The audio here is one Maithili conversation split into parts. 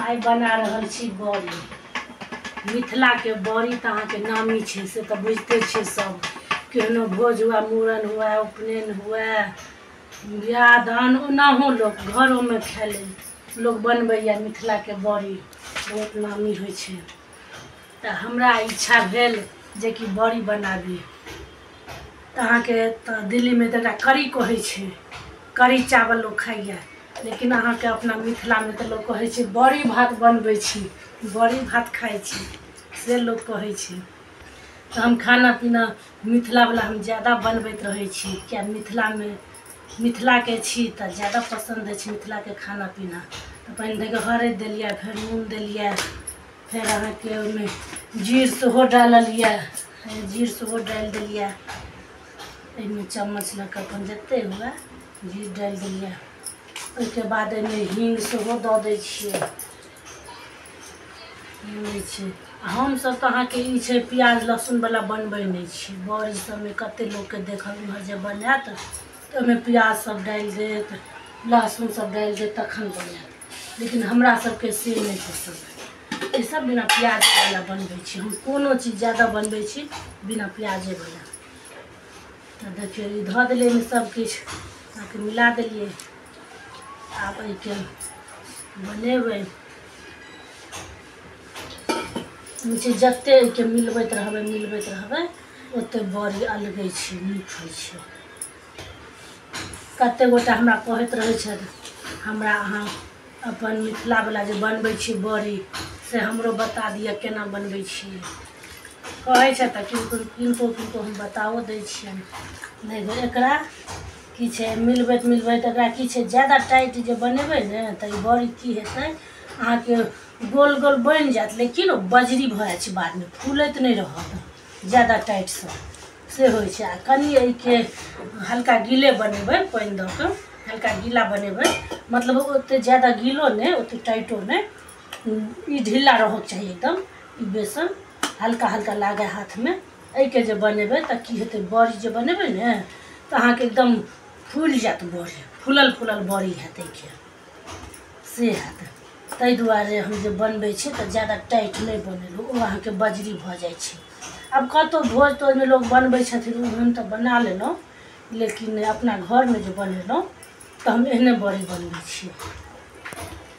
आइ बना रहल छी बड़ी। मिथिला के बड़ी तो अहाँ के नामी छै, से तो बुझते छियै सब। केहनो भोज हुआ, मूड़न हुआ, उपनयन हुआ, बियाह दान, ओनाहो लोक घरोमे खाय लेल लोक बनबैया। मिथिला के बड़ी बहुत नामी होइ छै। तऽ हमरा इच्छा भेल जेकि बड़ी बनाबी। तऽ अहाँके तऽ दिल्लीमे तऽ एकरा करी कहै छै, करी चावल लोक खाइए, लेकिन अहाँके अपना मिथिलामे तऽ लोक कहै छै बड़ी भात बनबै छी, बड़ी भात खाइ छी, से लोक कहै छै। तऽ हम खाना पीना मिथिलावला हम ज्यादा बनबैत रहै छी, किया मिथिलामे मिथिलाके छी तऽ ज्यादा पसन्द अछि मिथिलाके खाना पीना। तऽ पहिने देखियौ हरदि देलियै, फेर नून देलियै, फेर अहाँके ओहिमे जीर सेहो डाललियै, जीर सेहो डालि देलियै। एहिमे चम्मच लऽ कऽ अपन जतेक हुए जीर डालि देलियै। ओहिके बाद एहिमे हींग सेहो दऽ दै छियै। दै छै हमसभ तऽ अहाँके ई छै प्याज लहसुनवला बनबै नहि छी। बड़ी सबमे कतेक लोकके देखल उम्हर जे बनायत तऽ ओहिमे प्याज सब डालि देत, लहसुन सब डालि देत, तखन बनायत। लेकिन हमरा सबके से नहि पसन्द। ई सब बिना प्याजवला बनबै छी हम। कोनो चीज ज्यादा बनबै छी बिना प्याजेवला। तऽ देखियौ ई धऽ देलियै एहिमे सबकिछु, अहाँके मिला देलियै। आब एहिके बनेबै। छै जतेक एहिके मिलबैत रहबै मिलबैत रहबै ओतेक बड़ी अलगै छै, नीक होइ छै। कतेक गोटा हमरा कहैत रहै छथि, हमरा अहाँ अपन मिथिलावला जे बनबै छी बड़ी से हमरो बता दिअ केना बनबै छियै। कहै छथि तऽ किनको किनको किनको हम बताओ दै छियनि। नहि एकरा की छै मिलबैत मिलबैत एकरा की छै ज्यादा टाइट जे बनेबै ने तऽ ई बड़ी की हेतै अहाँके गोल गोल बनि जायत, लेकिन ओ बजरी भऽ जाइ छै बादमे, फूलैत नहि रहत ज्यादा टाइटसँ, से होइ छै। आ कनि एहिके हल्का गीले बनेबै, पानि दऽ कऽ हल्का गीला बनेबै, मतलब ओतेक ज्यादा गीलो नहि ओतेक टाइटो नहि, ई ढीला रहऽके चाही एकदम। ई बेसन हल्का हल्का लागै हाथमे। एहिके जे बनेबै तऽ की हेतै, बड़ी जे बनेबै ने तऽ अहाँके एकदम फूलि जायत बड़ी, फूलल फूलल बड़ी हैत एहिके, से हैत। ताहि दुआरे हम जे बनबै छी तऽ ज्यादा टाइट नहि बनेलहुँ, ओ अहाँके बजरी भऽ जाइ छै। आब कतहु भोज तोजमे लोक बनबै छथिन ओहन तऽ बना लेलहुँ, लेकिन अपना घरमे जे बनेलहुँ तऽ हम एहने बड़ी बनबै छी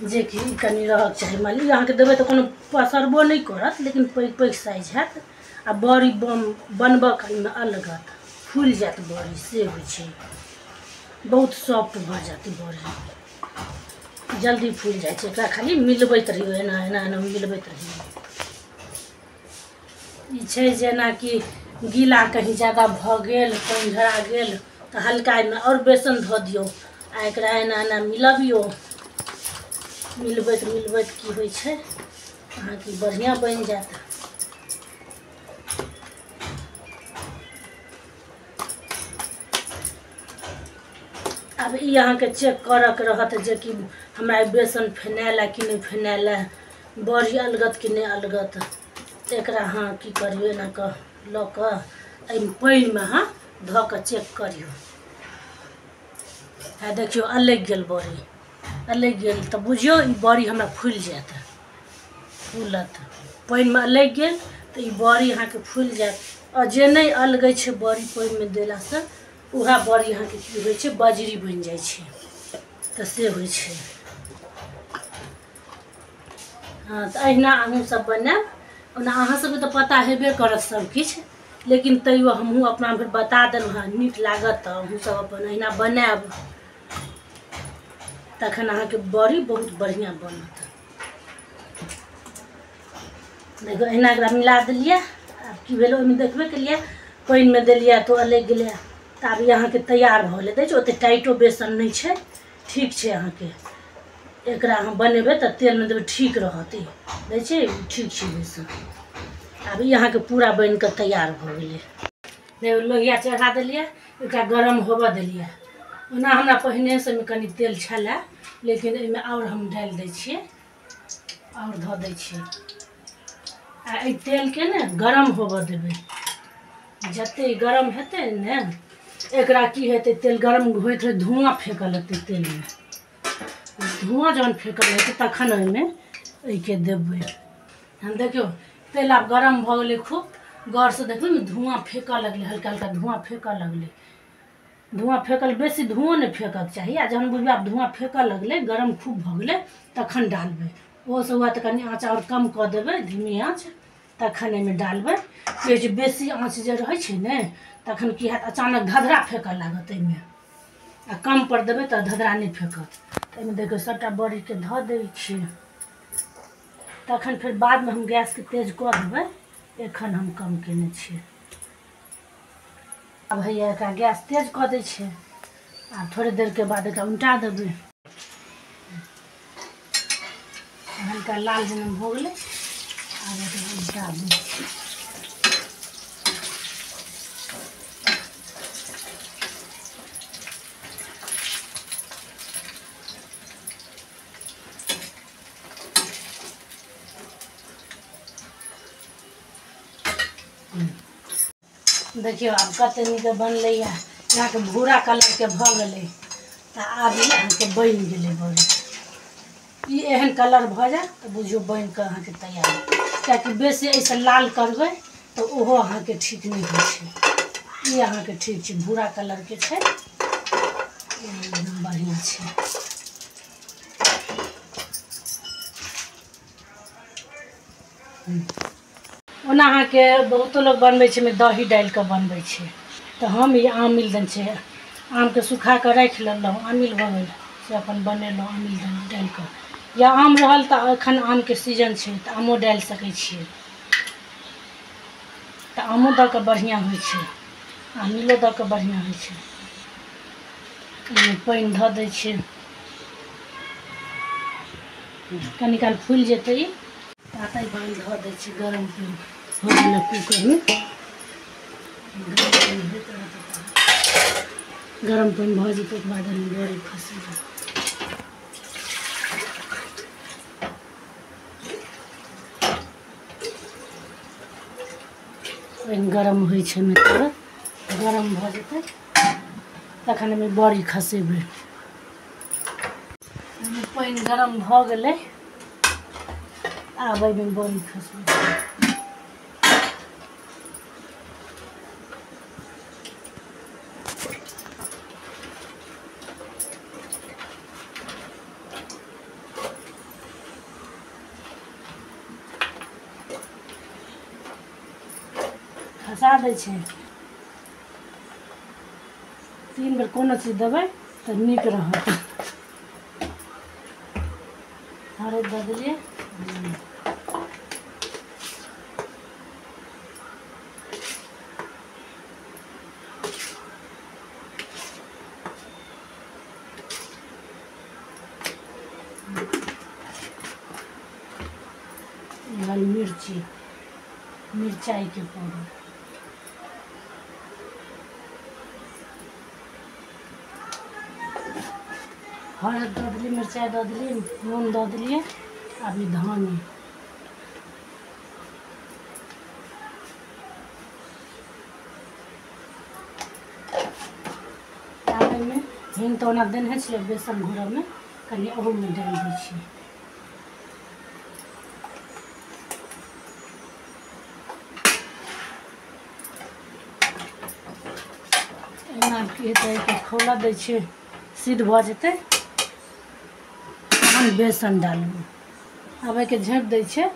जेकि कनि रहऽके चाही। मानि लिअ अहाँके देबै तऽ कोनो पसरबो नहि करत, लेकिन पैघ पैघ साइज हैत आ बड़ी बनबऽ कालमे अलगत, फूलि जायत बड़ी, से होइ छै। बहुत सॉफ्ट भऽ जायत बड़ी, जल्दी फूलि जाइ छै। एकरा खाली मिलबैत रहियौ, एना एना एना मिलबैत रहियौ। ई छै जेनाकि गीला कहीं ज्यादा भऽ गेल, पानि झरा गेल तऽ हल्का एहिमे आओर बेसन धऽ दियौ आ एकरा एना एना मिलबियौ। मिलबैत मिलबैत की होइ छै अहाँके बढ़िआँ बनि जायत। आब ई अहाँके चेक करऽके रहत जेकि हमरा बेसन फेनायल कि नहि फेनायल, बड़ी अलगत कि नहि अलगत। एकरा अहाँ की करियौ, एना कऽ लऽ कऽ एहिमे पानिमे अहाँ धऽ कऽ चेक करियौ। आ देखियौ अलगि गेल बड़ी, अलगि गेल तऽ बुझियौ ई बड़ी हमरा फूलि जायत, फूलत। पानिमे अलगि गेल तऽ ई बड़ी अहाँके फूलि जायत। आओर जे नहि अलगै छै बड़ी पानिमे देलासँ, उएह बड़ी अहाँके की होइ छै बजरी बनि जाइ छै, तऽ से होइ छै। हँ तऽ अहिना अहूँसभ बनायब। ओना अहाँ सबके तऽ पता हेबे करत सबकिछु, लेकिन तैयो हमहूँ अपना भरि बता देलहुँ हँ, नीक लागत तऽ अहूँसभ अपन अहिना बनायब, तखन अहाँके बड़ी बहुत बढ़िआँ बनत। देखियौ अहिना एकरा मिला देलियै। आब की भेल ओहिमे देखबे केलियै, पानिमे देलियै तऽ अलगि गेलै। तऽ आब ई अहाँके तैयार भऽ गेलै। दै छै ओतेक टाइटो बेसन नहि छै, ठीक छै। अहाँके एकरा अहाँ बनेबै तऽ तेलमे देबै ठीक रहत। ई दै छै ठीक छै बेसन। आब ई अहाँके पूरा बनिकऽ तैयार भऽ गेलै। लोहिया चढ़ा देलियै, एकरा गरम होबऽ देलियै। ओना हमरा पहिनेसँ एहिमे कनि तेल छलै, लेकिन एहिमे आओर हम डालि दै छियै, आओर धऽ दै छियै। आ एहि तेलके ने गरम होबऽ देबै। जतेक गरम हेतै ने एकरा की हेतै, तेल गरम होइत होइत धुआँ फेकऽ लगतै तेलमे। धुआँ जहन फेकऽ लगतै तखन ओहिमे एहिके देबै। हम देखियौ तेल आब गरम भऽ गेलै खूब, गौरसँ देखबै ने धुआँ फेकऽ लगलै, हल्का हल्का धुआँ फेकऽ लगलै। धुआँ फेकल, बेसी धुआँ नहि फेकऽके चाही। आ जहन बुझबै आब धुआँ फेकऽ लगलै, गरम खूब भऽ गेलै, तखन डालबै। ओहोसँ हुए तऽ कनि आँच आओर कम कऽ देबै, धीमी आँच, तखन एहिमे डालबै। की होइ छै, बेसी आँच जे रहै छै ने तखन की हैत, अचानक धधरा फेकऽ लागत एहिमे, आ कम पर देबै तऽ धधरा नहि फेकत। तऽ एहिमे देखियौ सभटा बड़ीके धऽ दै छियै। तखन फेर बादमे हम गैसके तेज कऽ देबै, एखन हम कम केने छियै। आब हैया एकरा गैस तेज कऽ दै छियै, आब थोड़े देरके बाद एकरा उल्टा देबै। हल्का लाल जेना भऽ गेलै, आब एकरा उल्टा दै छियै। देखियौ आब कते नीक बनलैए, अहाँके भूरा कलरके भऽ गेलै। तऽ आब ई अहाँके बनि गेलै बड़ी। ई एहन कलर भऽ जायत तऽ बुझियौ बनि कऽ अहाँके तैयार। कियाकि बेसी एहिसँ लाल करबै तऽ ओहो अहाँके ठीक नहि होइ छै। ई अहाँके ठीक छै, भूरा कलरके छै, एकदम बढ़िआँ छै। ओना अहाँके बहुतो लोक बनबै छै, दही डालि कऽ बनबै छै, तऽ हम ई आमिल देने छै, आमके सुखा कऽ राखि लेलहुँ, आमिल भऽ गेल, से अपन बनेलहुँ आमिल डालि कऽ। या आम रहल तऽ एखन आमके सीजन छै तऽ आमो डालि सकै छियै, तऽ आमो दऽ कऽ बढ़िआँ होइ छै, आमिलो दऽ कऽ बढ़िआँ होइ छै। एहिमे पानि धऽ दै छियै, कनी काल फुलि जेतै ई। तातै पानि धऽ दै छियै, गरम पानि हो गेलै कूकरमे, गरम पानि होइत रहतै, गरम पानि भऽ जेतै ओहिके बाद एहिमे बड़ी खसेबै। पानि गरम होइ छै ओहिमे, तुरत गरम भऽ जेतै तखन एहिमे बड़ी खसेबै। एहिमे पानि गरम भऽ गेलै, आब एहिमे बड़ी खसेबै। खसा दै छै 3 बेर कोनो चीज देबै तऽ नीक रहत। हरैद दऽ देलियै, लाल मिर्ची, मिरचाइके पाउडर, हरद दऽ देलियै, मिरचाइ दऽ देलियै, नून दऽ देलियै। आब ई धनी आब एहिमे हींग तऽ ओना देने छलियै बेसन घोरऽमे, कनि ओहूमे डालि दै छियै। एना की हेतै, एहिके खौलऽ दै छियै, सिद्ध भऽ जेतै तहन बेसन डालबै। आब एहिके झाँपि दै छियै।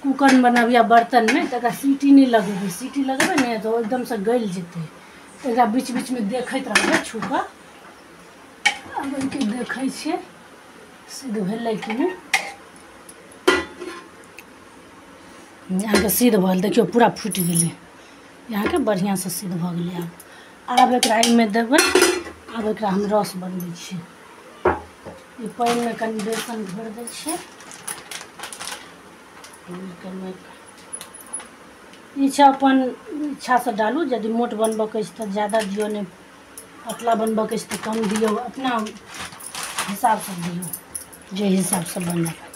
कूकरमे बनाबी या बर्तनमे तऽ एकरा सीटी नहि लगेबै, सीटी लगेबै ने तऽ ओ एकदमसँ गलि जेतै। तऽ एकरा बीच बीचमे देखैत रहबै छू कऽ। आब एहिके देखै छियै सिद्ध भेलै कि नहि। अहाँके सिद्ध भऽ गेल, देखियौ पूरा फुटि गेलै, अहाँके बढ़िआँसँ सिद्ध भऽ गेलै। आब एकरा एहिमे देबै। आब एकरा हम रस बनबै छियै। ई पानिमे कनि बेसन घोरि दै छियै। ई छै अपन इच्छासँ डालू, यदि मोट बनबऽके अछि तऽ ज्यादा दियौ, नहि पतला बनबऽके अछि तऽ कम दियौ, अपना हिसाबसँ दियौ, जे हिसाबसँ बनत।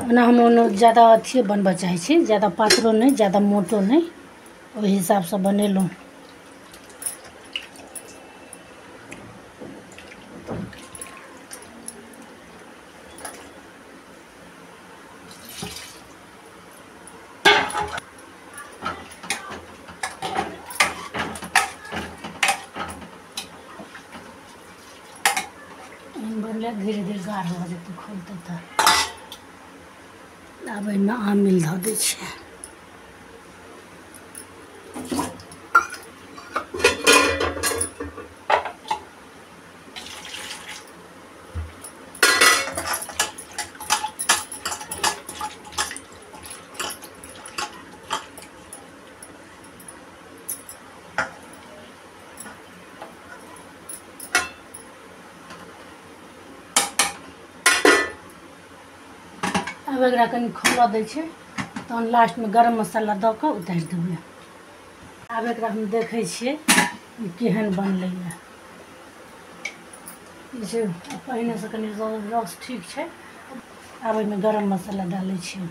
ओना हम ओना ज्यादा अथिए बनबऽ चाहै छी, ज्यादा पातरो नहि, ज्यादा मोटो नहि, ओहि हिसाबसँ बनेलहुँ। बेकार भऽ जेतै खोलतै तऽ। आब एहिमे आमिल धऽ दै छियै। आब एकरा कनि खौलऽ दै छै, तहन लास्टमे गरम मसाला दऽ कऽ उतारि देबै। आब एकरा हम देखै छियै केहन बनलैए। ई छै पहिनेसँ कनि रस ठीक छै। आब एहिमे गरम मसाला डालै छियै।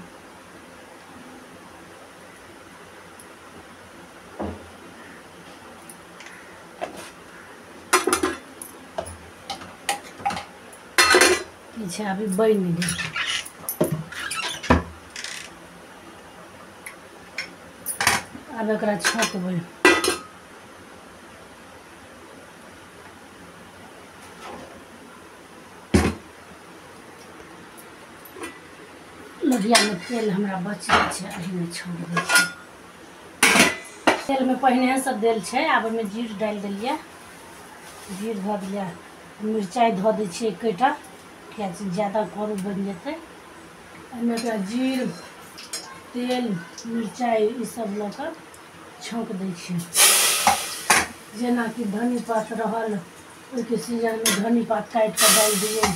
ई छै अभी बनि गेल। आब एकरा छौंकबै। लोहियामे तेल हमरा बचल छै, एहिमे छौंक दै छै। तेलमे पहिनेसँ देल छै। आब ओहिमे जीर डालि देलियै, जीर धऽ देलियै, मिरचाइ धऽ दै छियै एकेटा, किएकि ज्यादा करू बनि जेतै। एहिमे एकरा जीर, तेल, मिरचाइ ईसब लऽ कऽ छौंक दै छियै। जेनाकि धनी पात रहल, ओहिके सीजनमे धनी पात काटि कऽ डालि दियौ,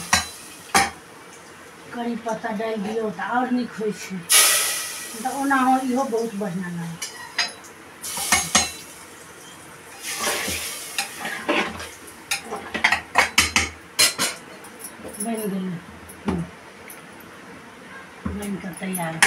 करी पत्ता डालि दियौ तऽ आओर नीक होइ छै। तऽ ओनाहो इहो बहुत बढ़िआँ लागै छै। बनि गेलै, बनि कऽ तैयार।